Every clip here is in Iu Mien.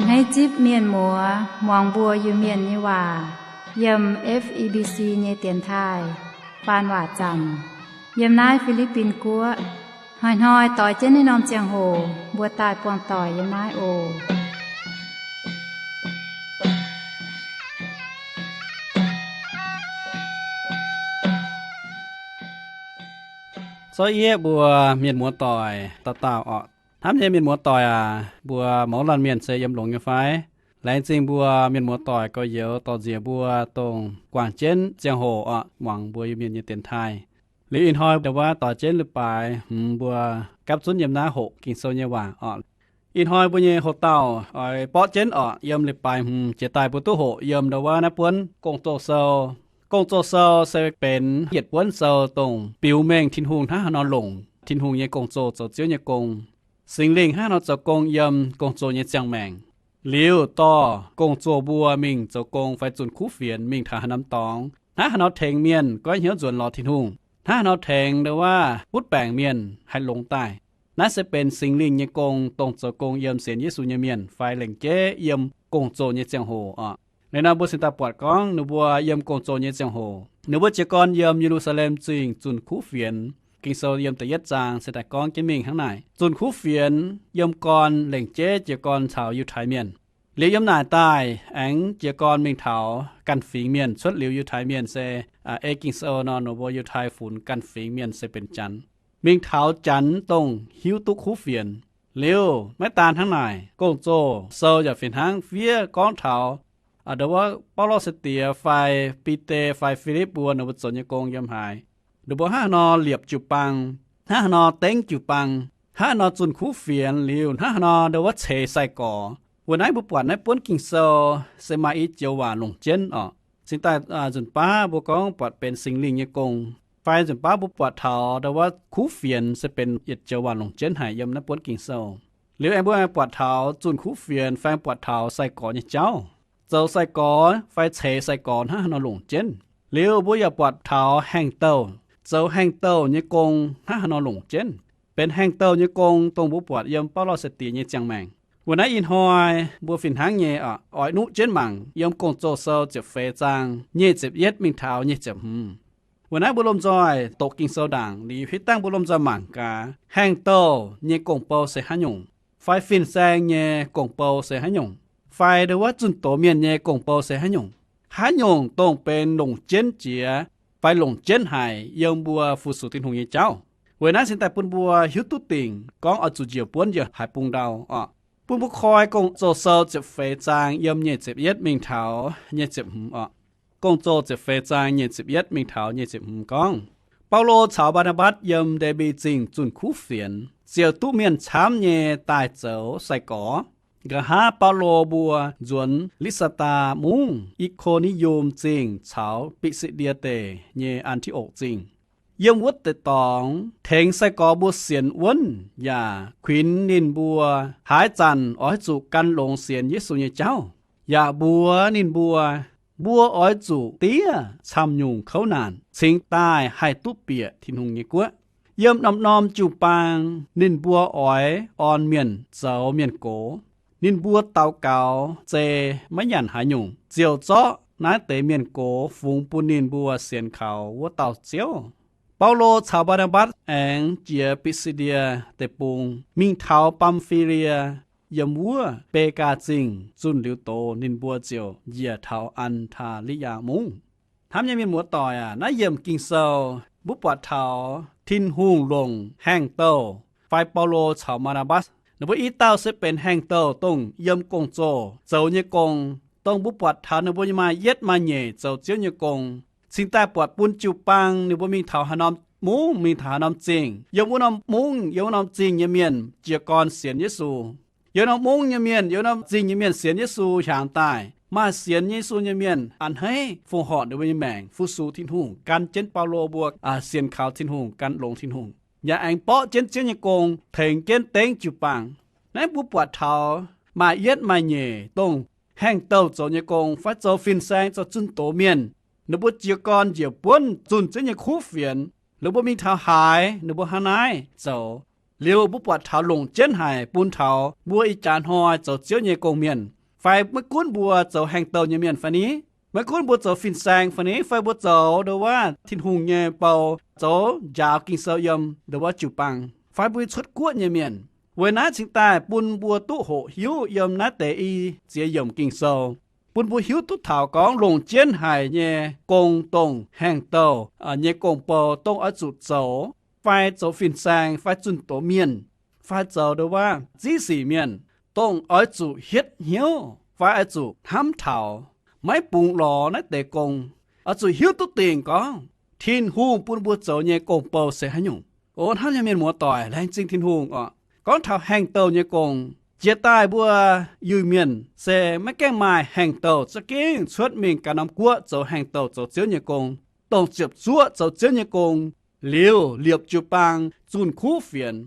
Hneiv zipv mienh muoz muangx mbuo Iu-Mienh nyei waac yiem F E B C nyei dienx taaih faan waac zanc yiem naaiv Fi^li^bin Guoqv. Hnoi-hnoi doix jienv naaiv norm ziangh hoc mbuo daaih buangh doic yiem naaiv oc. Zorqv yieqv mbuo mienh muoz doic dauh dauh orqc. Hnamv nyei mienh muoz doic aac, mbuo mouz laanh mienh se yiem longx nyei fai? Laengz zingh mbuo mienh muoz doic gorx-youz dorh nziex mbuo dongh guangc jienv ziangh hoc orqc muangx mbuo Iu-Mienh nyei dienx taaih. Liuz ih hnoi ndau wuov doix jienv leiz-baaix hmz mbuo gapv zunv yiem naaiv hoqc Ging-Sou nyei waac orqc. Ih hnoi mbuo nyei hoc-dauh oix borqv jienv orqc yiem leiz-baaix hmz jiex daaih mbuo duqv hoqc yiem ndau wuov naaiv buonv Gong-Zoh Sou. Gong-Zoh Sou se benx yietc buonv sou dongh biux mengh Tin-Hungh hnangv haaix nor longc Tin-Hungh nyei gong-zoh zoux Ziouv nyei gong, Singx Lingh hnangv haaix nor zoux gong yiem gong-zoh nyei ziangh maengc. Liuz dorh gong-zoh mbuo mingh zoux gong fai zunh kuv fienx mingh taux haaix norm dorngx, hnangv haaix nor tengx mienh goiv hnyouv nzuonx lorz Tin-Hungh, hnangv haaix nor tengx ndau wuov butv baengc mienh haih longx daaih. Naaiv se benx Singx Lingh nyei gong, dongh zoux gong yiem sienx Yesu nyei mienh fai lengc jeiv yiem gong-zoh nyei ziangh hoc orqc. Liuz nor mbuo cingx daaih buatc gorngv ninh mbuo yiem gong-zoh nyei ziangh hoc, ninh mbuo jiez gorn yiem Ye^lu^saa^lem Zingh zunh kuv fienx. Ging-Sou yiem da'yietv zaang se daaih gorngv jienv mingh hnangv naaic, zunh kuv fienx yiem gorn lengc jeiv jiez gorn caux Yiutai Mienh. Liuz yiem naaic daaih aengx jiez gorn mingh taux ganh fingx mienh, cuotv liuz Yiutai Mienh se ei Ging-Sou nor, ninh mbuo Yiutai Funx ganh fingx mienh se benx Janx. Mingh taux Janx dongh hiuv duqv kuv fienx. Liuz maiv daan hnangv naaic, Gong-Zoh Sou yaac fih hnangv fiev gorngv taux ndau wuov Baulo sai-diex fai Bide fai Filipv mbuo ninh mbuo zoux nyei gong yiem haaix, ninh mbuo hnangv haaix nor liepc jiu-baang, hnangv haaix nor dengv jiu-baang, hnangv haaix nor zunh kuv fienx, liuz hnangv haaix nor ndau wuov ceix sai-gorx. Weic naaiv mbuo buatc naaiv buonv Ging-Sou se maaih i joux waac longc jienv orqc. Cingx daaih nzunc baav mbuo gorngv buatc benx Singx Lingh nyei gong, fai nzunc baav mbuo buatc taux ndau wuov kuv fienx se benx yietc joux waac longc jienv haic yiem naaiv buonv Ging-Sou. Liuz aengx mbuo aengx buatc taux zunh kuv fienx fai buatc taux sai-gorx nyei jauv, zoux sai-gorx fai ceix sai-gorx hnangv haaix nor longc jienv. Liuz mbuo yaac buatc taux haengh douh, zoux haengh douh nyei gong hnangv haaix nor longc jienv. Benx haengh douh nyei gong dongh mbuo buatc yiem Baulo sai-diex nyei ziangh maengc. Weic naaiv ih hnoi mbuo fih hnangv nyei oix nuqv jienv mangc yiem Gong-Zoh Sou ziepc feix zaang nyic ziepc yietv mingh taux nyic ziepc hmz. Weic naaiv mbuo lomh nzoih doqc Ging-Sou ndaangc liuz, hitv dangh mbuo lomh nzoih mangc gaax haengh douh nyei gong-bou se haaix nyungc, fai fin-saeng nyei gong-bou se haaix nyungc, fai ndau wuov zunh doz mienh nyei gong-bou se haaix nyungc. Haaix nyungc dongh benx longc jienv jiex fai longc jienv haic yiem mbuo fu-sux Tin-Hungh nyei jauv. Weic naaiv cingx daaih bun mbuo hiuv duqv dingc gorngv oix zuqc njiec buonv yiem haaix bung ndau orqc. Bun mbuo koi Gong-Zoh Sou ziepc feix zaang yiem nyic ziepc yietv mingh taux nyic ziepc hmz orqc. Gong-Zoh ziepc feix zaang nyic ziepc yietv mingh taux nyic ziepc hmz gorngv, Baulo caux Mbaa^naa^mbatc yiem Nde^mbi Zingh zunh kuv fienx, ziouc duqv mienh camv nyei daaih zoux sai-gorx. Nqa'haav Baulo mbuo nzuonx Litv^saa^daa Mungv, I^ko^ni^yum Zingh caux Bitc^si^ndie Deic nyei An^ti^okc Zingh. Yiem wuov deix dorngx tengx sai-gorx mbuo sienx wuonv yaac kuinx ninh mbuo haaix zanc oix zuqc gan longx sienx Yesu nyei jauv, yaac mbuox ninh mbuo, mbuo oix zuqc diev camv-nyungc kouv naanc cingx daaih haih duqv bieqc Tin-Hungh nyei guoqv. Yiem norm-norm jiu-baang ninh mbuo oix orn mienh zoux mienh gox. Ninh mbuo daux gaux zei maiv nyanc haaix nyungc, ziouc zorqv naaiv deix mienh gox fungx bun ninh mbuo sienx kaux wuov dauh Ziouv. Baulo caux Mbaa^naa^mbatc aengx jiex Bitc^si^ndie Deic-Bung mingh taux Bam^fi^lie, yiem wuov Begaa Zingh zunh liuz doz, ninh mbuo ziouc njiec taux An^taa^li^yaa Mungv. Hnamv nyei mienh muoz-doic aac, naaiv yiemc Ging-Sou mbuo buatc taux Tin-Hungh longc haengh douh fai Baulo caux Mbaa^naa^mbatc. Ninh mbuo i dauh se benx haengh douh dongh yiem gong-zoh zoux nyei gong, dongh mbuo buatc taux ninh mbuo nyei maaih yietv maaih nyeic zoux Ziouv nyei gong. Cingx daaih buatc bun jiu-baang ninh mbuo mingh taux haaix norm mungv, mingh taux haaix norm zingh, yiem wuov norm mungv, yiem wuov norm zingh nyei mienh jiez gorn sienx Yesu. Yiem norm mungv nyei mienh, yiem norm zingh nyei mienh sienx Yesu hiaangx daaih, maaih sienx Yesu nyei mienh a'hneiv fongc horc ninh mbuo nyei maengc fu-sux Tin-Hungh, gan jienv Baulo mbuo sienx kaux Tin-Hungh, gan longx Tin-Hungh, yaac aengx borqv jienv Ziouv nyei gong, tengx jienv dengv jiu-baang. Naaiv mbuo buatc taux maaih yietv maaih nyeic dongh haengh douh zoux nyei gong fai zoux fin-saeng, zoux zunh doz mienh, ninh mbuo jiez gorn njiec buonv zunh Ziouv nyei kuv fienx. Ninh mbuo mingh taux haaix, ninh mbuo hnangv naaiv zoux. Liuz mbuo buatc taux longc jienv haic bun taux mbuo ih jaax hnoi zoux Ziouv nyei gong-mienh. Fai maiv gunv mbuo zoux haengh douh nyei mienh fai ni, maiv gunv mbuo zoux fin-saeng fai ni, fai mbuo zoux ndo wuov Tin-Hungh nyei bou, zoux njaaux Ging-Sou yiem ndo wuov jiu-baang, fai mbuo cuotv guoqv nyei mienh. Weic naaiv cingx daaih bun mbuo duqv hoqc hiuv yiem naaiv deix i ziex yiemc Ging-Sou, bun mbuo hiuv duqv taux gorngv longc jienv haic nyei gong dongh haengh douh nyei gong-bou dongh oix zuqc zoux, fai zoux fin-saeng, fai zunh doz mienh, fai zoux ndo wuov ziv sic mienh, dongh oix zuqc hietv hnyouv fai oix zuqc hnamv taux, maiv bungx lorz naaiv deix gong. Oix zuqc hiuv duqv dingc gorngv Tin-Hungh bun mbuo zoux nyei gong-bou se haaix nyungc. O hnamv nyei mienh muoz-doic, laengz zingh Tin-Hungh oc. Gorngv taux haengh douh nyei gong, jiex daaih mbuo Iu-Mienh se maiv gaengh maaih haengh douh za'gengh cuotv mingh ganh norm guoqv zoux haengh douh zoux Ziouv nyei gong, dongh ziepc zuoqv zoux Ziouv nyei gong, liuz liepc jiu-baang zunh kuv fienx.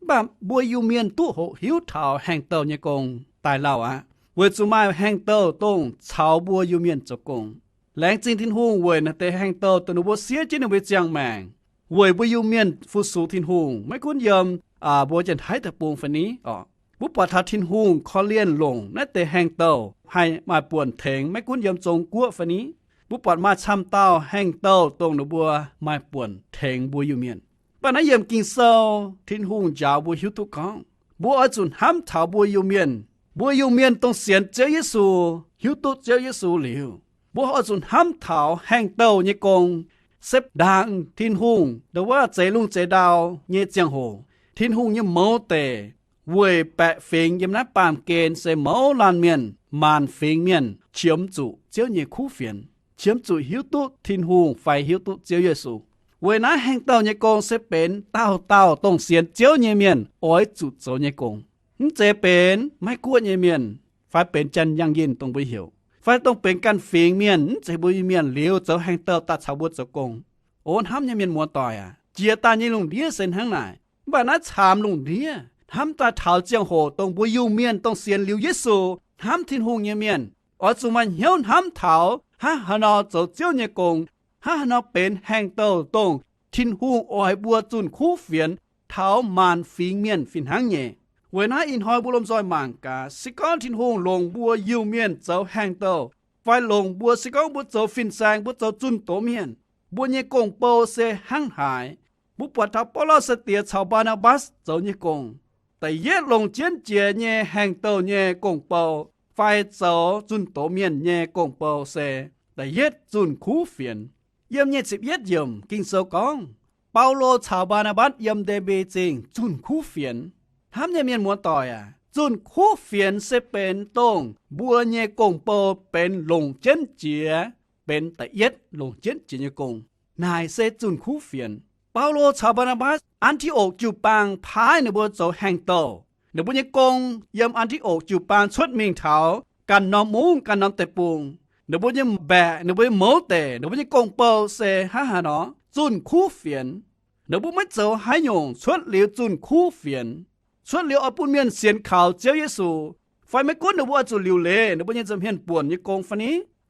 Mv baac mbuo Iu-Mienh duqv hoqc hiuv taux haengh douh nyei gong daaih lauh aqv, weic zuqc maaih haengh douh dongh caux mbuo Iu-Mienh zoux gong. Laengz zingh Tin-Hungh weic naaiv deix haengh douh dongh ninh mbuo siev jienv ninh mbuo nyei ziangh maengc, weic mbuo Iu-Mienh fu-sux Tin-Hungh, maiv gunv yiem mbuo Janx-Taiv deic-bung fai ni oc. Mbuo buatc taux Tin-Hungh korv-lienh longc naaiv deix haengh douh haih maaih buonc tengx, maiv gunv yiem Zong-Guoqv fai ni. Mbuo buatc maaih camv dauh haengh douh dongh ninh mbuo maaih buonc tengx mbuo Iu-Mienh. Mv baac naaiv yiem Ging-Sou, Tin-Hungh njaaux mbuo hiuv duqv gorngv mbuo oix zuqc hnamv taux mbuo Iu-Mienh. Mbuo Iu-Mienh dongh sienx Ziouv Yesu, hiuv duqv Ziouv Yesu liuz, mbuo oix zuqc hnamv taux haengh douh nyei gong se ndaangc Tin-Hungh ndo wuov zeix lungh zeix ndau nyei ziangh hoc, Tin-Hungh nyei mouz deic weic baeqc fingx yiem naaiv baamh gen se mouz laanh mienh, maanc fingx mienh qiemx zuqc Ziouv nyei kuv fienx, qiemx zuqc hiuv duqv Tin-Hungh fai hiuv duqv Ziouv Yesu. Weic naaiv haengh douh nyei gong se benx dauh dauh dongh sienx Ziouv nyei mienh oix zuqc zoux nyei gong. Mv zeiz benx Meiv-Guoqv nyei mienh fai benx Janx-Yangh Yinh dongh mbuo heuc, fai dongh benx ganh fingx mienh, mv zeiz mbuo Iu-Mienh liuz zoux haengh douh daaih caux mbuo zoux gong. O hnamv nyei mienh muoz-doic aac, jiex daaih nyei lungh ndiev se hnangv naaic. Mv baac naaiv caamx lungh ndiev hnamv daaih taux ziangh hoc dongh mbuo Iu-Mienh dongh sienx liuz Yesu, hnamv Tin-Hungh nyei mienh, oix zuqc maaih hnyouv hnamv taux hnangv haaix nor zoux Ziouv nyei gong, hnangv haaix nor benx haengh douh dongh Tin-Hungh oix mbuo zunh kuv fienx taux maanc fingx mienh fih hnangv nyei. Weic naaiv ih hnoi mbuo lomh nzoih mangc gaax, se gorngv Tin-Hungh longc mbuo Iu-Mienh zoux haengh douh, fai longc mbuo, se gorngv mbuo zoux fin-saeng, mbuo zoux zunh doz mienh, mbuo nyei gong-bou se hnangv haaix. Mbuo buatc taux Baulo sai-diex caux Mbaa^naa^mbatc zoux nyei gong, da'yietv longc jienv jiex nyei haengh douh nyei gong-bou fai zoux zunh doz mienh nyei gong-bou se da'yietv zunh kuv fienx. Yiem nyic ziepc yietv yiemc Ging-Sou gorngv, Baulo caux Mbaa^naa^mbatc yiem Nde^mbe Zingh zunh kuv fienx. Hnamv nyei mienh muoz-doic aac, zunh kuv fienx se benx dongh mbuo nyei gong-bou benx longc jienv jiex, benx da'yietv longc jienv jiex nyei gong. Naaic se zunh kuv fienx. Baulo caux Mbaa^naa^mbatc, An^ti^okc jiu-baang paaiv ninh mbuo zoux haengh douh. Ninh mbuo nyei gong yiem An^ti^okc jiu-baang cuotv mingh taux ganh norm mungv, ganh norm deic-bung. Ninh mbuo nyei mbaeqc, ninh mbuo nyei mouz deic, ninh mbuo nyei gong-bou se hnangv haaix nor? Zunh kuv fienx. Ninh mbuo maiv zoux haaix nyungc cuotv liuz zunh kuv fienx. Cuotv liuz oix bun mienh sienx kaux Ziouv Yesu, fai maiv gunv ninh mbuo oix zuqc liuc leiz ninh mbuo nyei nza'hmien buonc nyei gong fai ni,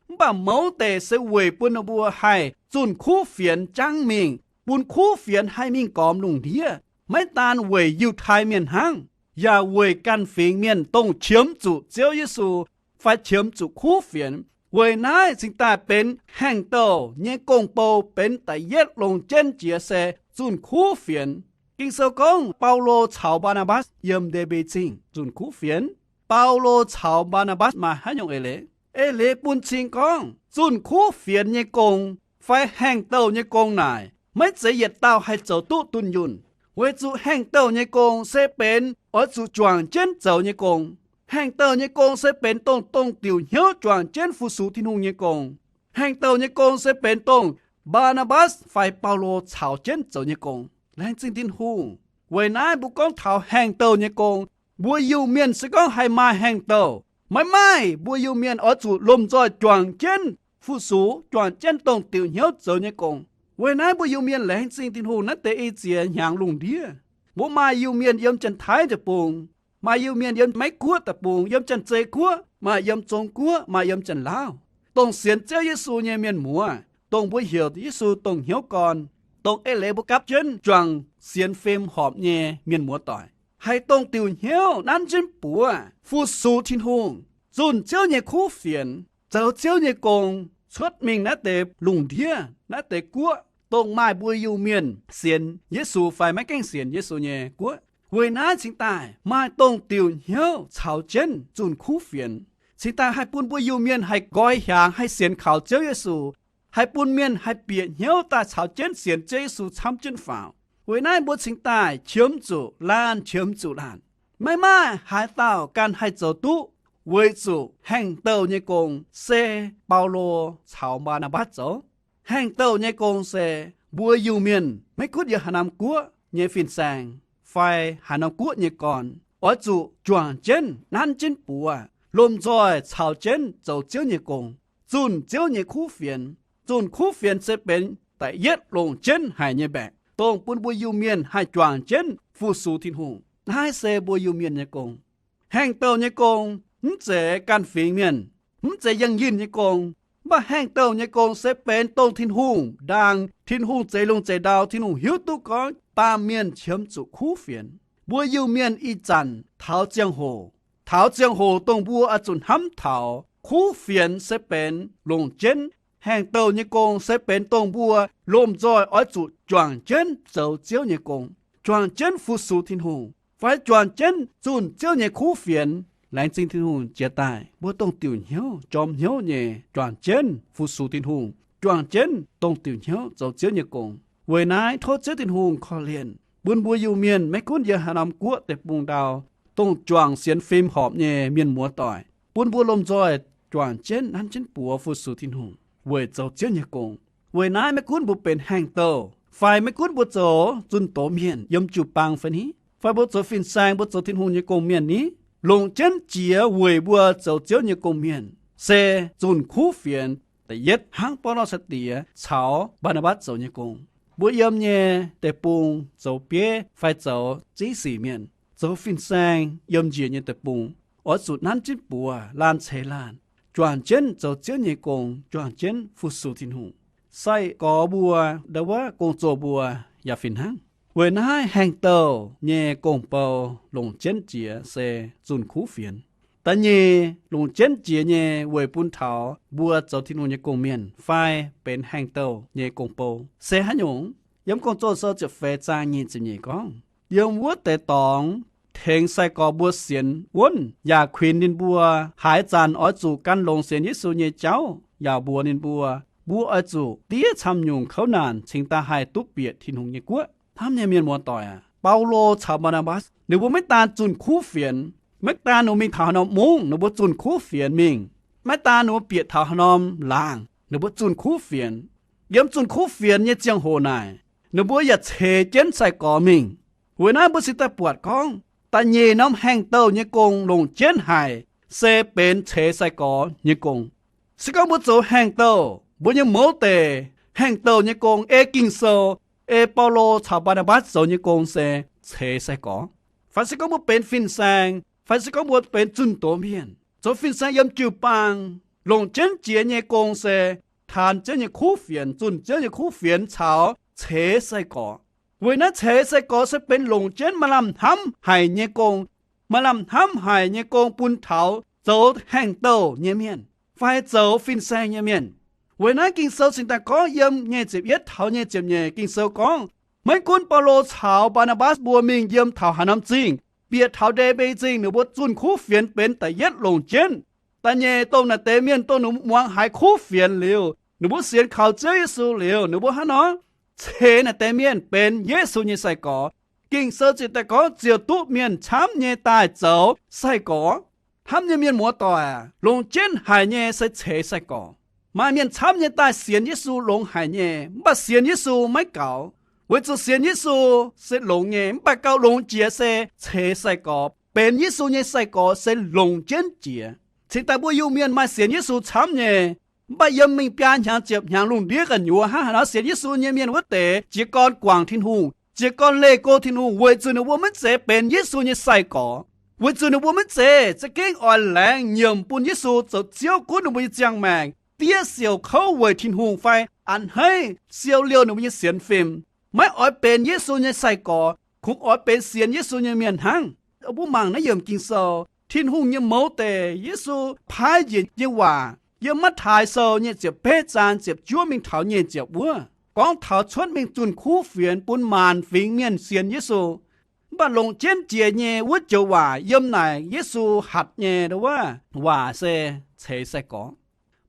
mv baac mouz deic se weic bun ninh mbuo haih zunh kuv fienx jangv mingh, bun kuv fienx haih mingh gormx lungh ndiev. Maiv daan weic Yiutai Mienh hnangv, yaac weic ganh fingx mienh dongh qiemx zuqc Ziouv Yesu fai qiemx zuqc kuv fienx. Weic naaiv cingx daaih benx haengh douh nyei gong-bou benx da'yietv longc jienv jiex se zunh kuv fienx. Ging-Sou gorngv Baulo caux Mbaa^naa^mbatc yiem Nde^mbe Zingh zunh kuv fienx. Baulo caux Mbaa^naa^mbatc maaih haaix nyungc eix leiz? Eix leiz bun cing gorngv zunh kuv fienx nyei gong fai haengh douh nyei gong naaic, maiv zeiz yietc dauh haih zoux duqv dunh yunh. Weic zuqc haengh douh nyei gong se benx oix zuqc juangc jienv zoux nyei gong. Haengh douh nyei gong se benx dongh, dongh diuc hnyouv juangc jienv fu-sux Tin-Hungh nyei gong. Haengh douh nyei gong se benx dongh Mbaa^naa^mbatc fai Baulo caux jienv zoux nyei gong. Laengz zingh Tin-Hungh. Weic naaiv mbuo gorngv taux haengh douh nyei gong, mbuo Iu-Mienh se gorngv haih maaih haengh douh, maiv maaih mbuo Iu-Mienh oix zuqc lomh nzoih juangc jienv fu-sux, juangc jienv dongh diuc hnyouv zoux nyei gong. Weic naaiv mbuo Iu-Mienh laengz zingh Tin-Hungh, naaiv deix ih ziex hnyangx lungh ndiev mbuo maaih Iu-Mienh yiem Janx-Taiv deic-bung, maaih Iu-Mienh yiem Meiv-Guoqv deic-bung, yiem Janx-Zei Guoqv, maaih yiem Zong-Guoqv, maaih yiem Janx-Laauv, dongh sienx Ziouv Yesu nyei mienh muoz, dongh mbuo heuc Yesu dongh hnyouv gorn, dongh eix leiz mbuo gapv jienv juangc sienx fim horpc nyei mienh muoz-doic, haih dongh diuc hnyouv nanv jienv buoz fu-sux Tin-Hungh, zunh Ziouv nyei kuv fienx, zoux Ziouv nyei gong, cuotv mingh naaiv deix lungh ndiev, naaiv deix guoqv, dongh maaih mbuo Iu-Mienh sienx Yesu fai maiv gaengh sienx Yesu nyei guoqv. Weic naaiv cingx daaih maaih dongh diuc hnyouv caux jienv zunh kuv fienx, cingx daaih haih bun mbuo Iu-Mienh haih nqoi hiaangx haih sienx kaux Ziouv Yesu, haih bun mienh haih bieqc hnyouv daaih caux jienv sienx Ziouv Yesu camv jienv faaux. Weic naaiv mbuo cingx daaih qiemx zuqc laanh, qiemx zuqc laanh. Maiv maaih haaix dauh ganh haih zoux duqv, weic zuqc haengh douh nyei gong se Baulo caux Mbaa^naa^mbatv zoux. Haengh douh nyei gong se mbuo Iu-Mienh, maiv gunv yiem haaix norm guoqv nyei fin-saeng fai haaix norm guoqv nyei gorn, oix zuqc juangc jienv, nanv jienv buoz, lomh nzoih caux jienv zoux Ziouv nyei gong, zunh Ziouv nyei kuv fienx. Zunh kuv fienx se benx da'yietv longc jienv haic nyei mbaeqc, dongh bun mbuo Iu-Mienh haih juangc jienv fu-sux Tin-Hungh. Naaiv se mbuo Iu-Mienh nyei gong. Haengh douh nyei gong mv zeiz ganh fingx mienh, mv zeiz yangh yinh nyei gong. Mv baac haengh douh nyei gong se benx dongh Tin-Hungh ndaang, Tin-Hungh zeix lungh zeix ndau, Tin-Hungh hiuv duqv gorngv baamh mienh qiemx zuqc kuv fienx. Mbuo Iu-Mienh ih zanc taux ziangh hoc, taux ziangh hoc dongh mbuo oix zuqc hnamv taux kuv fienx se benx longc jienv. Haengh douh nyei gong se benx dongh mbuo lomh nzoih oix zuqc juangc jienv zoux Ziouv nyei gong, juangc jienv fu-sux Tin-Hungh, fai juangc jienv zunh Ziouv nyei kuv fienx. Laengz zingh Tin-Hungh jiex daaih mbuo dongh diuc hnyouv, jorm hnyouv nyei juangc jienv fu-sux Tin-Hungh, juangc jienv dongh diuc hnyouv zoux Ziouv nyei gong. Weic naaiv tov Ziouv Tin-Hungh korv-lienh bun mbuo Iu-Mienh, maiv gunv yiem haaix norm guoqv deic-bung ndau, dongh juangc sienx fim horpc nyei mienh muoz-doic, bun mbuo lomh nzoih juangc jienv, nanv jienv buoz fu-sux Tin-Hungh weic zoux Ziouv nyei gong. Weic naaiv maiv gunv mbuo benx haengh douh, fai maiv gunv mbuo zoux zunh doz mienh yiem jiu-baang fai ni, fai mbuo zoux fin-saeng, mbuo zoux Tin-Hungh nyei gong mienh ni, longc jienv jiex weic mbuo zoux Ziouv nyei gong mienh se zunh kuv fienx. Da'yietv hnangv Baulo sai-diex caux Mbaa^naa^mbatv zoux nyei gong. Mbuo yiem nyei deic-bung zoux bieiv fai zoux ziv sic mienh, zoux fin-saeng yiem njiec nyei deic-bung, oix zuqc nanv jienv buoz, laanh ceix laanh, juangc jienv zoux Ziouv nyei gong, juangc jienv fu-sux Tin-Hungh. Sai-gorx mbuo ndau wuov gong-zoh mbuo yaac fih hnangv. Weic naaiv haengh douh nyei gong-bou longc jienv jiex se zunh kuv fienx. Da'nyeic longc jienv jiex nyei weic bun taux mbuo zoux Tin-Hungh nyei gong-mienh fai benx haengh douh nyei gong-bou se haaix nyungc? Yiem Gong-Zoh Sou ziepc feix zaang nyic ziepc nyeic gorngv, yiem wuov deix dorngx tengx sai-gorx mbuo sienx wuonv yaac kuinx ninh mbuo haaix zanc oix zuqc gan longx sienx Yesu nyei jauv, yaac mbuox ninh mbuo, mbuo oix zuqc diev camv-nyungc kouv naanc cingx daaih haih duqv bieqc Tin-Hungh nyei guoqv. Hnamv nyei mienh muoz-doic aac, Baulo caux Mbaa^naa^mbatv ninh mbuo maiv daan zunh kuv fienx, maiv daan ninh mbuo mingh taux haaix norm mungv ninh mbuo zunh kuv fienx mingh, maiv daan ninh mbuo bieqc taux haaix norm laangz ninh mbuo zunh kuv fienx. Yiem zunh kuv fienx nyei ziangh hoc naaic, ninh mbuo yaac ceix jienv sai-gorx mingh. Weic naaiv mbuo cingx daaih buatc gorngv da'nyeic norm haengh douh nyei gong longc jienv haic se benx ceix sai-gorx nyei gong. Se gorngv mbuo zoux haengh douh, mbuo nyei mouz deic haengh douh nyei gong, ei Ging-Sou, ei Baulo caux Mbaa^naa^mbatv zoux nyei gong se ceix sai-gorx. Fai se gorngv mbuo benx fin-saeng, fai se gorngv mbuo benx zunh doz mienh, zoux fin-saeng yiem jiu-baang, longc jienv jiex nyei gong se taan Ziouv nyei kuv fienx, zunh Ziouv nyei kuv fienx caux ceix sai-gorx. Weic naaiv ceix sai-gorx se benx longc jienv maaih lamh hnamv haic nyei gong, maaih lamh hnamv haic nyei gong bun taux zoux haengh douh nyei mienh fai zoux fin-saeng nyei mienh. Weic naaiv Ging-Sou cingx daaih gorngv yiem nyic ziepc yietv taux nyic ziepc nyeic, Ging-Sou gorngv, maiv gunv Baulo caux Mbaa^naa^mbatv mbuo mingh yiem taux haaix norm zingh, bieqc taux Nde^mbe Zingh, ninh mbuo zunh kuv fienx benx da'yietv longc jienv. Da'nyeic dongh naaic deix mienh dongh ninh mbuo muangx haiz kuv fienx liuz, ninh mbuo sienx kaux Ziouv Yesu liuz, ninh mbuo hnangv nor ceix naaic deix mienh benx Yesu nyei sai-gorx. Ging-Sou ziouc daaih gorngv ziouc duqv mienh camv nyei daaih zoux sai-gorx. Hnamv nyei mienh muoz-doic aac, longc jienv haic nyei se ceix sai-gorx. Maaih mienh camv nyei daaih sienx Yesu longx haic nyei, mv baac sienx Yesu maiv gaux. Weic zuqc sienx Yesu se longx nyei, mv baac gauh longx jiex se ceix sai-gorx. Benx Yesu nyei sai-gorx se longc jienv jiex. Cingx daaih mbuo Iu-Mienh maaih sienx Yesu camv nyei, mv baac yiem mingh biaa hnyangx ziepc hnyangx lungh ndiev gu'nyuoz hnangv haaix nor sienx Yesu nyei mienh wuov deix jiez gorn guangc Tin-Hungh, jiez gorn leih go Tin-Hungh, weic zuqc ninh mbuo maiv zeiz benx Yesu nyei sai-gorx. Weic zuqc ninh mbuo maiv zeiz za'gengh oix laengz nyiemc bun Yesu zoux Ziouv gunv ninh mbuo nyei ziangh maengc, diev siouc kouv weic Tin-Hungh fai a'hneiv siou liouh ninh mbuo nyei sienx fim. Maiv oix benx Yesu nyei sai-gorx, kungx oix benx sienx Yesu nyei mienh hnangv. Mbuo mangc naaiv yiemc Ging-Sou, Tin-Hungh nyei mouz deic, Yesu paaiv njiec nyei waac yiem Matv^taai Sou nyei ziepc betv zaang ziepc juov mingh taux nyeic ziepc wuov, gorngv taux cuotv mingh zunh kuv fienx bun maanc fingx mienh sienx Yesu. Mv baac longc jienv jiex nyei wuov joux waac yiem naaic Yesu hatc nyei wuov waac se ceix sai-gorx.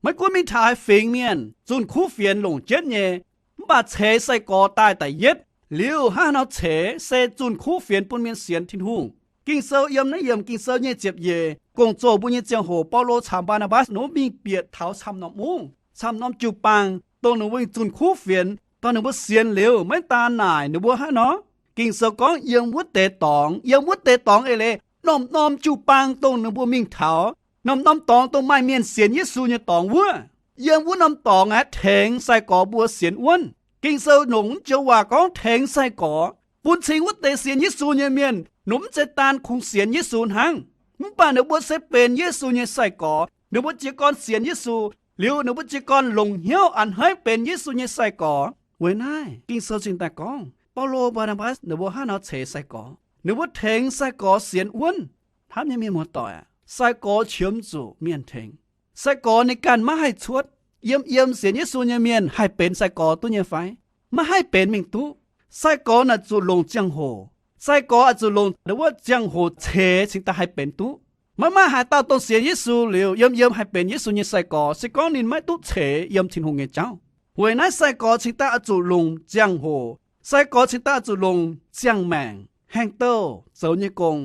Maiv gunv mingh taux haaix fingx mienh, zunh kuv fienx longc jienv nyei, mv baac ceix sai-gorx daaih da'yietv. Liuz hnangv haaix nor ceix? Se zunh kuv fienx bun mienh sienx Tin-Hungh. Ging-Sou yiem naaiv yiemc Ging-Sou nyei ziepc nyeic, gong-zoh mbuo nyei ziangh hoc Baulo caux Mbaa^naa^mbatc ninh mbuo mingh bieqc taux camv norm mungv, camv norm jiu-baang, dongh ninh mbuo mingh zunh kuv fienx. Dongh ninh mbuo sienx liuz, maiv daan naaic ninh mbuo hnangv nor, Ging-Sou gorngv yiem wuov deix dorngx, yiem wuov deix dorngx eix leiz norm-norm jiu-baang dongh ninh mbuo mingh taux, norm-norm dorngx dongh maaih mienh sienx Yesu nyei dorngx wuov, yiem wuov norm dorngx aeqv, tengx sai-gorx mbuo sienx wuonv. Ging-Sou longc joux waac gorngv tengx sai-gorx bun cing wuov deix sienx Yesu nyei mienh, ninh mbuo maiv zeiz daan kungx sienx Yesu hnangv, mv baac ninh mbuo se benx Yesu nyei sai-gorx. Ninh mbuo jiez gorn sienx Yesu, liuz ninh mbuo jiez gorn longc hnyouv a'hneiv benx Yesu nyei sai-gorx. Weic naaiv Ging-Sou cingx daaih gorngv, Baulo, Mbaa^naa^mbatc ninh mbuo hnangv nor ceix sai-gorx, ninh mbuo tengx sai-gorx sienx wuonv. Hnamv nyei mienh muoz-doic aac, sai-gorx qiemx zuqc mienh tengx. Sai-gorx ninh ganh maiv haih cuotv. Yiem yiem sienx Yesu nyei mienh haih benx sai-gorx duqv nyei fai? Maiv haih benx mingh duqv. Sai-gorx naaic zuqc longc ziangh hoc. Sai-gorx oix zuqc longc wuov ziangh hoc ceix cingx daaih haih benx duqv. Maiv maaih haaix dauh dongh sienx Yesu liuz yiem yiem haih benx Yesu nyei sai-gorx se gorngv ninh maiv duqv ceix yiem Tin-Hungh nyei jauv. Weic naaiv sai-gorx cingx daaih oix zuqc longc ziangh hoc. Sai-gorx cingx daaih oix zuqc longc ziangh maengc. Haengh douh zoux nyei gong,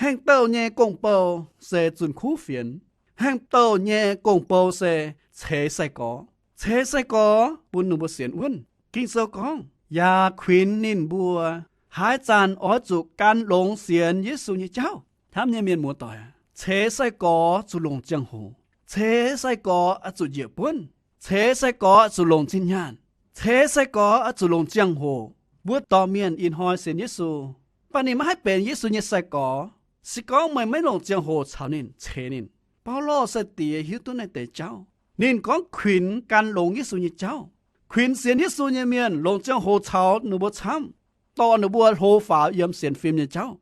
haengh douh nyei gong-bou se zunh kuv fienx. Haengh douh nyei gong-bou se ceix sai-gorx. Ceix sai-gorx bun ninh mbuo sienx wuonv. Ging-Sou gorngv, yaac kuinx ninh mbuo, haaix zanc oix zuqc gan longx sienx Yesu nyei jauv. Hnamv nyei mienh muoz-doic, ceix sai-gorx zuqc longc ziangh hoc. Ceix sai-gorx oix zuqc njiec buonv. Ceix sai-gorx zuqc longc zinh nyaanh. Ceix sai-gorx oix zuqc longc ziangh hoc. Mbuo dorh mienh ih hnoi sienx Yesu, mv baac ninh maiv haih benx Yesu nyei sai-gorx, se gorngv meih maiv longc ziangh hoc caux ninh, ceix ninh. Baulo sai-diex hiuv duqv naaiv deix jauv. Ninh gorngv kuinx gan longx Yesu nyei jauv. Kuinx sienx Yesu nyei mienh longc ziangh hoc caux ninh mbuo camv, dorh ninh mbuo hlo faaux yiem sienx fim nyei jauv.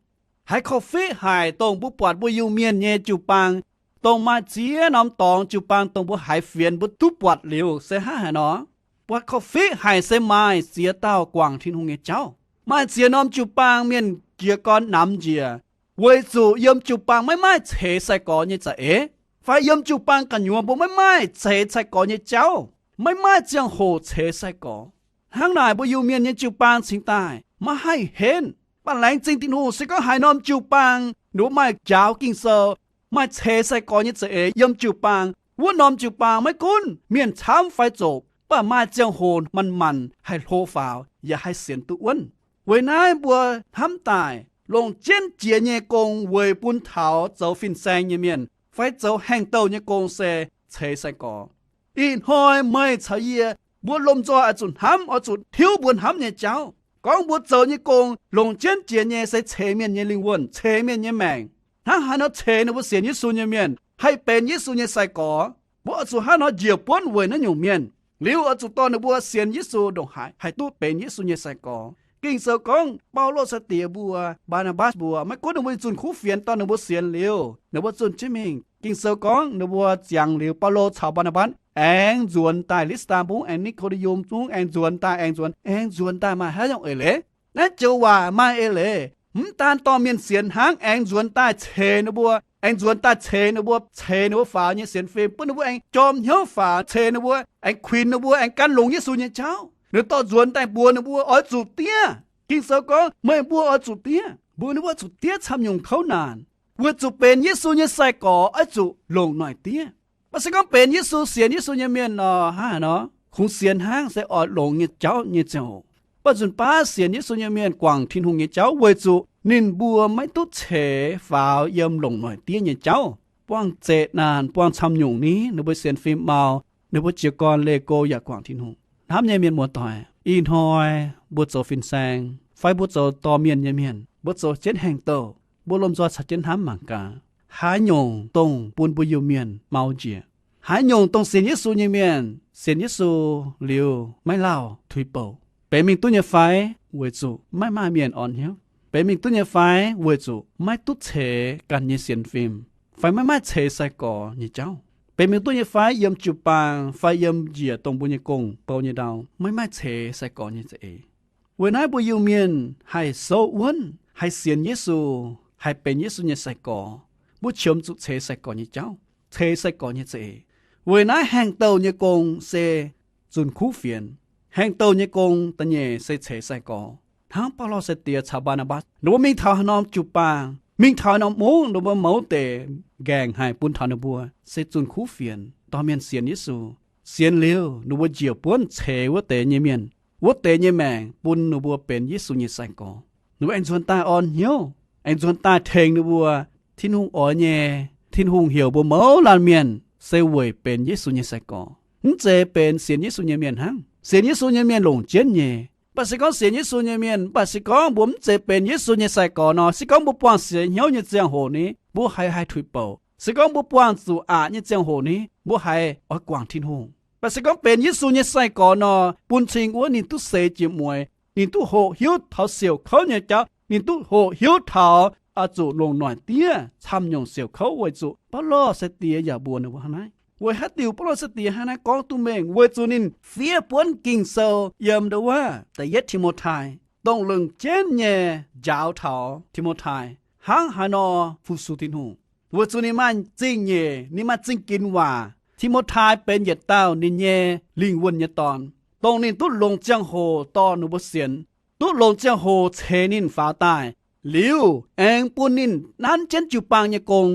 Haiz korv-fiqv haic dongh mbuo buatc mbuo Iu-Mienh nyei jiu-baang, dongh maaih ziex norm dorngx jiu-baang dongh mbuo haiz fienx mbuo duqv buatc liuz se hnangv haaix nor? Buatc korv-fiqv haic se maaih ziex dauh guangc Tin-Hungh nyei jauv. Maaih ziex norm jiu-baang mienh jiez gorn namx njiec, weic zuqc yiem jiu-baang maiv maaih ceix sai-gorx nyei za'eix, fai yiem jiu-baang gu'nyuoz mbuo maiv maaih ceix sai-gorx nyei jauv, maiv maaih ziangh hoc ceix sai-gorx. Hnangv naaic mbuo Iu-Mienh nyei jiu-baang cingx daaih maiv haih henv. Mv baac laengz zingh Tin-Hungh, se gorngv haaix norm jiu-baang ninh mbuo maaih njaaux Ging-Sou, maaih ceix sai-gorx nyei za'eix yiem jiu-baang, wuov norm jiu-baang maiv gunv mienh camv fai zoqc, mv baac maaih ziangh hoc manc-manc haih hlo faaux yaac haih sienx duqv wuonv. Weic naaiv mbuo hnamv daaih longc jienv jiex nyei gong weic bun taux zoux fin-saeng nyei mienh fai zoux haengh douh nyei gong se ceix sai-gorx. Ih hnoi meih caux yie, mbuo lomh nzoih oix zuqc hnamv, oix zuqc hiuv mbuo hnamv nyei jauv. Gorngv mbuo zoux nyei gong longc jienv jiex nyei se ceix mienh nyei lingh wuonh, ceix mienh nyei maengc. Hnangv haaix nor ceix ninh mbuo sienx Yesu nyei mienh haih benx Yesu nyei sai-gorx? Mbuo oix zuqc hnangv haaix nor njiec buonv weic naaiv nyungc mienh? Liuz oix zuqc dorh ninh mbuo sienx Yesu ndongc haaix haih duqv benx Yesu nyei sai-gorx. Ging-Sou gorngv Baulo sai-diex mbuo, Mbaa^naa^mbatc mbuo, maiv gunv ninh mbuo zunh kuv fienx dorh ninh mbuo sienx liuz, ninh mbuo zunh jienv mingh. Ging-Sou gorngv ninh mbuo ziangx liuz, Baulo caux Mbaa^naa^mbatc aengx nzuonx daaih Li^saa^daa Mungv, aengx Ni^ko^nde^yum Mungv, aengx nzuonx daaih, aengx nzuonx, aengx nzuonx daaih maaih haaix nyungc eix leiz? Naaiv joux waac maaih eix leiz. Mv daan dorh mienh sienx hnangv, aengx nzuonx daaih ceix ninh mbuo, aengx nzuonx daaih ceix ninh mbuo, ceix ninh mbuo faaux nyei sienx fim, bun ninh mbuo aengx jorm hnyouv faaux, ceix ninh mbuo, aengx kuinx ninh mbuo aengx gan longx Yesu nyei jauv. Ninh dorh nzuonx daaih mbuox ninh mbuo oix zuqc diev. Ging-Sou gorngv meih mbuo oix zuqc diev, mbuox ninh mbuo oix zuqc diev camv nyungc kouv naanc, weic zuqc benx Yesu nyei sai-gorx oix zuqc longc noic diev. Mv baac se gorngv benx Yesu, sienx Yesu nyei mienh nor, hnangv haaix nor? Kungx sienx hnangv se oix longx nyei jauv nyei ziangh hoc. Mv baac nzunc baav sienx Yesu nyei mienh guangc Tin-Hungh nyei jauv weic zuqc ninh mbuo maiv duqv ceix faaux yiem longc noic diev nyei jauv. Buangh zeqc naanc, buangh camv nyungc ni, ninh mbuo sienx fim mau, ninh mbuo jiez gorn leih go yaac guangc Tin-Hungh. Hnamv nyei mienh muoz-doic, ih hnoi mbuo zoux fin-saeng fai mbuo zoux dorh mienh nyei mienh, mbuo zoux jienv haengh douh, mbuo lomh nzoih caux jienv hnamv mangc gaax, haaix nyungc dongh bun mbuo Iu-Mienh mau njiec? Haaix nyungc dongh sienx Yesu nyei mienh sienx Yesu liuz maiv lauh tuix bouc, benx mingh duqv nyei fai? Weic zuqc maiv maaih mienh orn hnyouv. Benx mingh duqv nyei fai weic zuqc maiv duqv ceix ganh nyei sienx fim, fai maiv maaih ceix sai-gorx nyei jauv? Benx mingh duqv nyei fai yiem jiu-baang fai yiem njiec dongh mbuo nyei gong-bou nyei ndau maiv maaih ceix sai-gorx nyei za'eix? Weic naaiv mbuo Iu-Mienh haih souv wuonv, haih sienx Yesu, haih benx Yesu nyei sai-gorx, mbuo qiemx zuqc ceix sai-gorx nyei jauv, ceix sai-gorx nyei za'eix. Weic naaiv haengh douh nyei gong se zunh kuv fienx. Haengh douh nyei gong da'nyeic se ceix sai-gorx. Hnangv Baulo sai-diex caux Mbaa^naa^mbatc, ninh mbuo mingh taux haaix norm jiu-baang, mingh taux haaix norm mungv, ninh mbuo mouz deix nqaengc haic bun taux ninh mbuo se zunh kuv fienx dorh mienh sienx Yesu. Sienx liuz, ninh mbuo njiec buonv ceix wuov deix nyei mienh, wuov deix nyei maengc bun ninh mbuo benx Yesu nyei sai-gorx. Ninh mbuo aengx nzuonx daaih orn hnyouv, aengx nzuonx daaih tengx ninh mbuo, Tin-Hungh oix nyei, Tin-Hungh heuc mbuo mouz laanh mienh se weic benx Yesu nyei sai-gorx. Mv zeiz benx sienx Yesu nyei mienh hnangv. Sienx Yesu nyei mienh longc jienv nyei. Mv baac se gorngv sienx Yesu nyei mienh, mv baac se gorngv mbuo mv zeiz benx Yesu nyei sai-gorx nor, se gorngv mbuo buangh sienx hnyouv nyei ziangh hoc ni, mbuo haiz haih tuix bouc. Se gorngv mbuo buangh zuqc aqc nyei ziangh hoc ni, mbuo haiz oix guangc Tin-Hungh. Mv baac se gorngv benx Yesu nyei sai-gorx nor, bun cing wuov ninh duqv seix jiex mueix, ninh duqv hoqc hiuv taux siouc kouv nyei jauv, ninh duqv hoqc hiuv taux oix zuqc longc noic diev camv-nyungc siouc kouv weic zuqc Baulo sai-diex yaac mbuox ninh mbuo hnangv naaiv. Weic haaix diuc Baulo sai-diex hnangv naaiv gorngv duqv mengh? Weic zuqc ninh fiev buonv Ging-Sou yiem ndo wuov da'yietv Ti^mo^tai, dongh longc jienv nyei njaaux taux Ti^mo^tai hnangv haaix nor fu-sux Tin-Hungh. Weic zuqc ninh maaih zingh nyeic, ninh maaih zingh ginx waac. Ti^mo^tai benx yietc dauh ninh nyei lingh wuonh nyei dorn, dongh ninh duqv longc ziangh hoc dorh ninh mbuo sienx, duqv longc ziangh hoc ceix ninh faaux daaih, liuz aengx bun ninh nanv jienv jiu-baang nyei gong.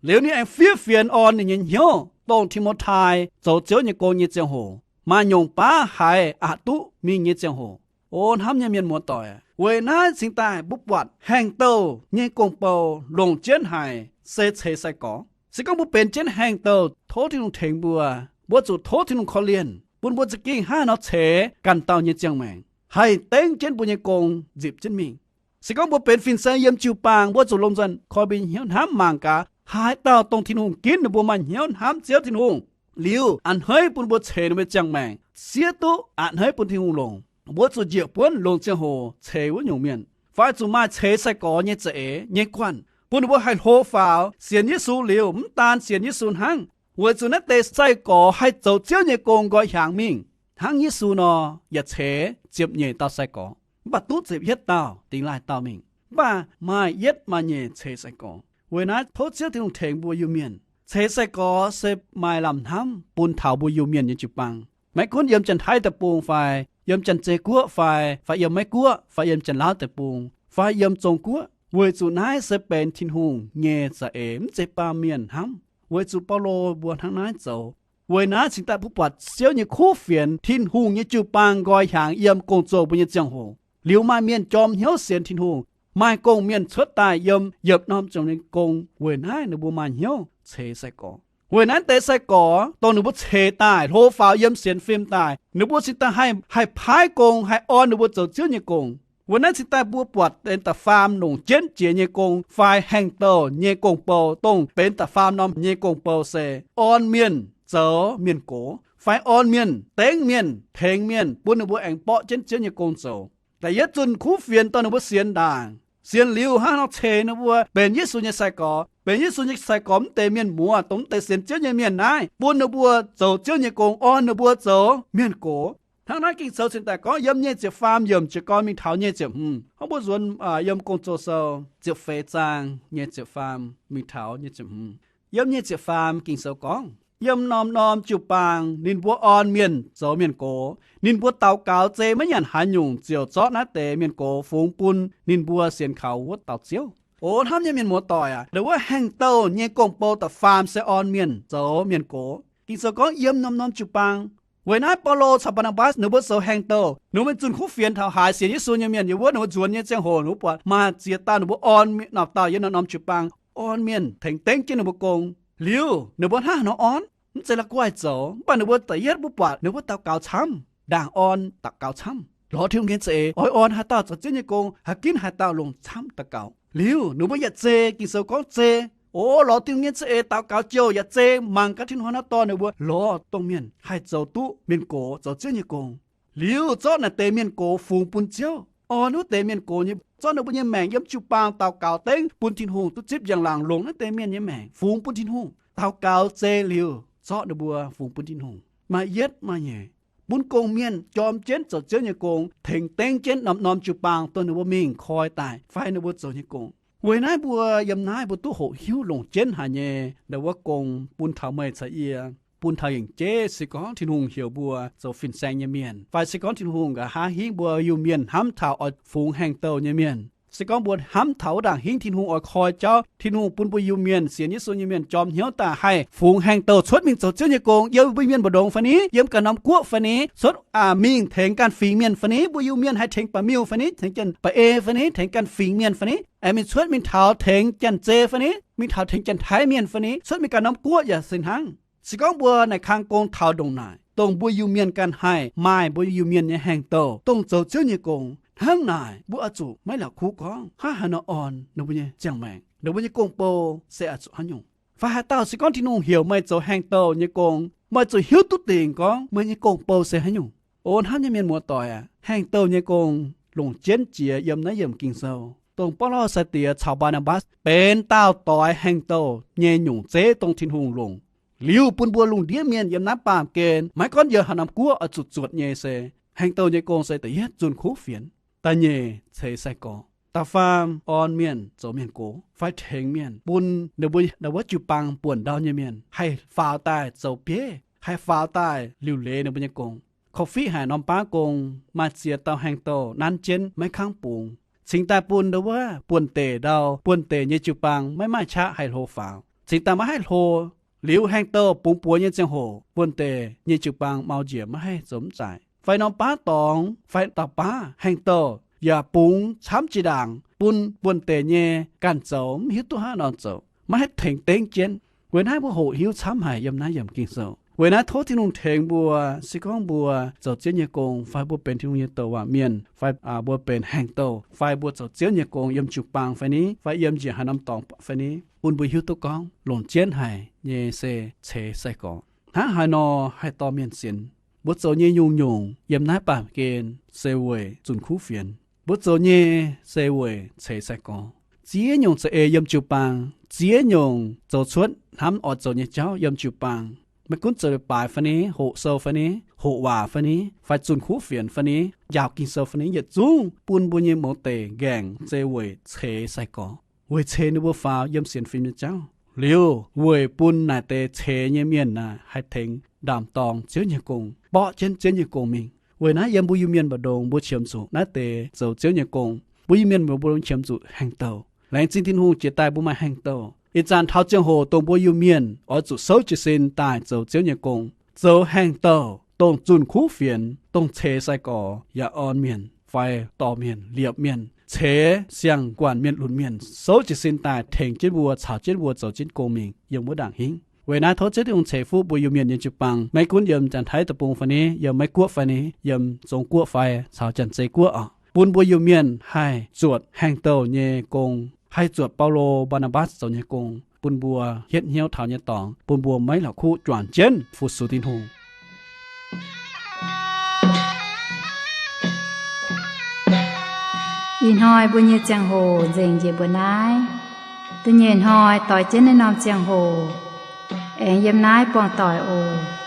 Liuz ninh aengx fiev fienx orn ninh nyei hnyouv, dongh Ti^mo^tai zoux Ziouv nyei gong nyei ziangh hoc, maaih nyungc baav haiz aqc duqv mingh nyei ziangh hoc. O hnamv nyei mienh muoz-doic, weic naaiv cingx daaih mbuo buatc haengh douh nyei gong-bou longc jienv haic se ceix sai-gorx. Se gorngv mbuo benx jienv haengh douh, tov Tin-Hungh tengx mbuo. Mbuo zuqc tov Tin-Hungh korv-lienh bun mbuo za'gengh hnangv haaix nor ceix ganh dauh nyei ziangh maengc, haih dengv jienv mbuo nyei gong nzipc jienv mingh. Se gorngv mbuo benx fin-saeng yiem jiu-baang, mbuo zuqc lomh nzoih koi mbuo nyei hnyouv hnamv mangc gaax, haaix dauh dongh Tin-Hungh ginv ninh mbuo maaih hnyouv hnamv Ziouv Tin-Hungh, liuz a'hneiv bun mbuo ceix ninh mbuo nyei ziangh maengc, siev duqv a'hneiv bun Tin-Hungh longc. Mbuo zuqc njiec buonv longc ziangh hoc ceix wuov nyungc mienh, fai zuqc maaih ceix sai-gorx nyei za'eix nyei guanh, bun ninh mbuo haih hlo faaux sienx Yesu liuz, mv daan sienx Yesu hnangv, weic zuqc naaiv deix sai-gorx haih zoux Ziouv nyei gong nqoi hiaangx mingh, hnangv Yesu nor, yaac ceix ziepc nyeic dauh sai-gorx, mv baac duqv ziepc yietv dauh dingx laaih dauh mingh, mv baac maaih yietv maaih nyeic ceix sai-gorx. Weic naaiv tov Ziouv Tin-Hungh tengx mbuo Iu-Mienh. Ceix sai-gorx se maaih lamh hnamv bun taux mbuo Iu-Mienh nyei jiu-baang. Maiv gunv yiem Janx-Taiv deic-bung fai yiem Janx-Zei Guoqv fai, fai yiem Meiv Guoqv fai yiem Janx-Laauv deic-bung fai yiem Zong-Guoqv, weic zuqc naaiv se benx Tin-Hungh nyei za'eix, mv zeiz baamh mienh hnamv. Weic zuqc Baulo mbuo hnangv naaiv zoux. Weic naaiv cingx daaih mbuo buatc Ziouv nyei kuv fienx, Tin-Hungh nyei jiu-baang nqoi hiaangx yiem gong-zoh mbuo nyei ziangh hoc. Liuz maaih mienh jorm hnyouv sienx Tin-Hungh, maaih gong-mienh cuotv daaih yiem yietc norm ziangh hoc nyei gong. Weic naaiv ninh mbuo maaih hnyouv ceix sai-gorx. Weic naaiv deix sai-gorx dongh ninh mbuo ceix daaih, hlo faaux yiem sienx fim daaih, ninh mbuo cingx daaih haih, haih paaiv gong, haih orn ninh mbuo zoux Ziouv nyei gong. Weic naaiv cingx daaih mbuo buatc benx da'faam longc jienv jiex nyei gong fai haengh douh nyei gong-bou, dongh benx da'faam norm nyei gong-bou se orn mienh zoux mienh gox fai orn mienh, dengv mienh, tengx mienh, bun ninh mbuo aengx borqv jienv Ziouv nyei gong zoux. Da'yietv zunh kuv fienx dorh ninh mbuo sienx ndaangc. Sienx liuz hnangv nor ceix ninh mbuo benx Yesu nyei sai-gorx. Benx Yesu nyei sai-gorx mv deix mienh muoz, dongh mv deix sienx Ziouv nyei mienh naaiv, bun ninh mbuo zoux Ziouv nyei gong, orn ninh mbuo zoux mienh gox. Hnangv naaiv Ging-Sou cingx daaih gorngv yiem nyic ziepc faam yiemc jiez gorn mingh taux nyic ziepc hmz. Hnangv mbuo nzuonx yiem Gong-Zoh sou ziepc feix zaang nyic ziepc faam mingh taux nyic ziepc hmz. Yiem nyic ziepc faam Ging-Sou gorngv, yiem norm-norm jiu-baang ninh mbuo orn mienh zoux mienh gox. Ninh mbuo daux gaux zei maiv nyanc haaix nyungc ziouc zorqv naaiv deix mienh gox fungx bun ninh mbuo sienx kaux wuov dauh Ziouv. O hnamv nyei mienh muoz-doic aac, ndau wuov haengh douh nyei gong-bou da'faam se orn mienh zoux mienh gox. Ging-Sou gorngv yiem norm-norm jiu-baang. Weic naaiv Baulo caux Mbaa^naa^mbatc ninh mbuo zoux haengh douh, ninh mbuo zunh kuv fienx taux haaix sienx Yesu nyei mienh, yiem wuov ninh mbuo nzuonx nyei ziangh hoc ninh mbuo buatc maaih ziex dauh ninh mbuo orn mienh, naaic dauh yiem norm-norm jiu-baang orn mienh tengx dengv jienv ninh mbuo gong. Liuz ninh mbuo hnangv haaix nor orn? Mv zeiz la'guaih zoux, mv baac ninh mbuo da'yietv mbuo buatc ninh mbuo daux gaux camv, ndaangc orn daux gaux camv. Lorz Tin-Hungh nyei za'eix, oix orn haaix dauh zoux Ziouv nyei gong, haaix ginv haaix dauh longc camv daux gaux. Liuz ninh mbuo yaac zei, Ging-Sou gorngv zei. O lorz Tin-Hungh nyei za'eix daux gaux jouh yaac zei mangc gaax Tin-Hungh hnangv haaix nor dorh ninh mbuo lorz dongh mienh haih zoux duqv mienh gox zoux Ziouv nyei gong. Liuz zorqv naaic deix mienh gox fungx bun Ziouv. orn wuov deix mienh gox nyei, zorqv ninh mbuo nyei maengc yiem jiu-baang daux gaux dengv bun Tin-Hungh duqv zipv njang-laangc longc naaiv deix mienh nyei maengc fungx bun Tin-Hungh. Daux gaux zei liuz, zorqv ninh mbuo fungx bun Tin-Hungh. Maaih yietv maaih nyeic, bun gong-mienh jorm jienv zoux Ziouv nyei gong, tengx dengv jienv norm-norm jiu-baang dongh ninh mbuo mingh koi daaih fai ninh mbuo zoux nyei gong. Weic naaiv mbuo yiem naaiv mbuo duqv hoqc hiuv longc jienv haic nyei ndau wuov gong bun taux meih caux yie, bun taux yangh jeiv. Se gorngv Tin-Hungh heuc mbuo zoux fin-saeng nyei mienh, fai se gorngv Tin-Hungh nqa'haav hingv mbuo Iu-Mienh hnamv taux oix fungx haengh douh nyei mienh, se gorngv mbuo hnamv taux wuov ndaangc hingv Tin-Hungh oix koi jauv, Tin-Hungh bun mbuo Iu-Mienh, sienx Yesu nyei mienh jorm hnyouv daaih haih fungx haengh douh cuotv mingh zoux Ziouv nyei gong yiem mbuo Iu-Mienh mbu'ndongx fai ni, yiem ganh norm guoqv fai ni, cuotv mingh tengx ganh fingx mienh fai ni, mbuo Iu-Mienh haih tengx ba'miuh fai ni, tengx janx-baeqv fai ni, tengx ganh fingx mienh fai ni, aengx mingh cuotv mingh taux tengx janx-zei fai ni, mingh taux tengx janx-taiv mienh fai ni, cuotv mingh ganh norm guoqv yaac se hnangv. Se gorngv mbuo naaic kang gong taux ndongc naaic, dongh mbuo Iu-Mienh ganh haih maaih mbuo Iu-Mienh nyei haengh douh dongh zoux Ziouv nyei gong. Hnangv naaic mbuo oix zuqc maiv la'kuqv gorngv, hnangv haaix nor orn ninh mbuo nyei ziangh maengc, ninh mbuo nyei gong-bou se oix zuqc haaix nyungc. Fai haaix dauh se gorngv Tin-Hungh heuc meih zoux haengh douh nyei gong, meih zuqc hiuv duqv dingc gorngv meih nyei gong-bou se haaix nyungc. O hnamv nyei mienh muoz-doic aac, haengh douh nyei gong longc jienv jiex yiem naaiv yiemc Ging-Sou, dongh Baulo sai-diex caux Mbaa^naa^mbatc benx daauh doix haengh douh nyei nyungc zeiv dongh Tin-Hungh longc. Liuz bun mbuo lungh ndiev mienh yiem naaiv baamh gen, maiv gunv yiem haaix norm guoqv, oix zuqc zuotc nyei se haengh douh nyei gong se da'yietv zunh kuv fienx, da'nyeic ceix sai-gorx, da'faam orn mienh zoux mienh gox fai tengx mienh, bun ninh mbuo ndau wuov jiu-baang buonc ndau nyei mienh haih faaux daaih zoux bieiv, haih faaux daaih liuc leiz ninh mbuo nyei gong. Korv-fiqv haic norm baav gong maaih ziex dauh haengh douh nanv jienv maiv kangv bungx, cingx daaih bun ndau wuov buonv-deic ndau, buonv-deic nyei jiu-baang maiv maaih qaqv haih hlo faaux, cingx daaih maiv haih hlo. Liuz haengh douh bungx buoz nyei ziangh hoc, buonv-deic nyei jiu-baang mau njiec maiv haih zoux mv zaaix. Fai norm baav dorngx fai dauh baav haengh douh yaac bungx camv jiex ndaangc, bun buonv-deic nyei ganh zoux mv hiuv duqv haaix nor zoux, maiv haih tengx dengv jienv. Weic naaiv mbuo hoqc hiuv camv haic yiem naaiv yiemc Ging-Sou. Weic naaiv tov Tin-Hungh tengx mbuo, se gorngv mbuo zoux Ziouv nyei gong fai mbuo benx Tin-Hungh nyei douc waac mienh fai mbuo benx haengh douh fai mbuo zoux Ziouv nyei gong yiem jiu-baang fai ni, fai yiem njiec haaix norm dorngx fai ni, bun mbuo hiuv duqv gorngv longc jienv haic nyei se ceix sai-gorx. Hnangv haaix nor haih dorh mienh sienx? Mbuo zoux nyei nyungc-nyungc yiem naaiv baamh gen se weic zunh kuv fienx. Mbuo zoux nyei se weic ceix sai-gorx. Ziex nyungc za'eix yiem jiu-baang, ziex nyungc zoux cuotv hnamv oix zoux nyei jauv yiem jiu-baang, maiv gunv zoux leiz-baaix fai ni, hoqc sou fai ni, hoqc waac fai ni, fai zunh kuv fienx fai ni, njaaux Ging-Sou fai ni, yietc zungv bun mbuo nyei mouz deic nqaengc se weic ceix sai-gorx, weic ceix ninh mbuo faaux yiem sienx fim nyei jauv. Liuz weic bun naaic deix ceix nyei mienh naaic haih tengx ndaam-dorng Ziouv nyei gong, mborqv jienv Ziouv nyei gong mingh. Weic naaiv yiem mbuo Iu-Mienh mbu'ndongx mbuo qiemx zuqc naaiv deix zoux Ziouv nyei gong. Mbuo Iu-Mienh mbu'ndongx qiemx zuqc haengh douh. Laengz zingh Tin-Hungh jiex daaih mbuo maaih haengh douh. Ih zanc taux ziangh hoc dongh mbuo Iu-Mienh oix zuqc souv jiez sin daaih zoux Ziouv nyei gong, zoux haengh douh, dongh zunh kuv fienx, dongh ceix sai-gorx yaac orn mienh fai dorh mienh liepc mienh, ceix siang-guanc mienh lunc mienh souv jiez sin daaih tengx jienv mbuo, caux jienv mbuo zoux jienv gong mingh yiem wuov ndaangc hingv. Weic naaiv tov Ziouv Tin-Hungh ceix fuqv mbuo Iu-Mienh nyei jiu-baang, maiv gunv yiem Janx-Taiv Deic-Bung fai ni, yiem Meiv-Guoqv fai ni, yiem Zong-Guoqv fai caux Janx-Zei Guoqv oc, bun mbuo Iu-Mienh haih zuotc haengh douh nyei gong, haih zuotc Baulo, Mbaa^naa^mbatc zoux nyei gong, bun mbuo hietv hnyouv taux nyei dorngx, bun mbuo maiv la'kuqv juangc jienv fu-sux Tin-Hungh. Ih hnoi mbuo nyei ziangh hoc nzengc njiec mbuo naaiv. Da'nyeic hnoi doix jienv naaiv norm ziangh hoc, aengx yiem naaiv buangh doic oc.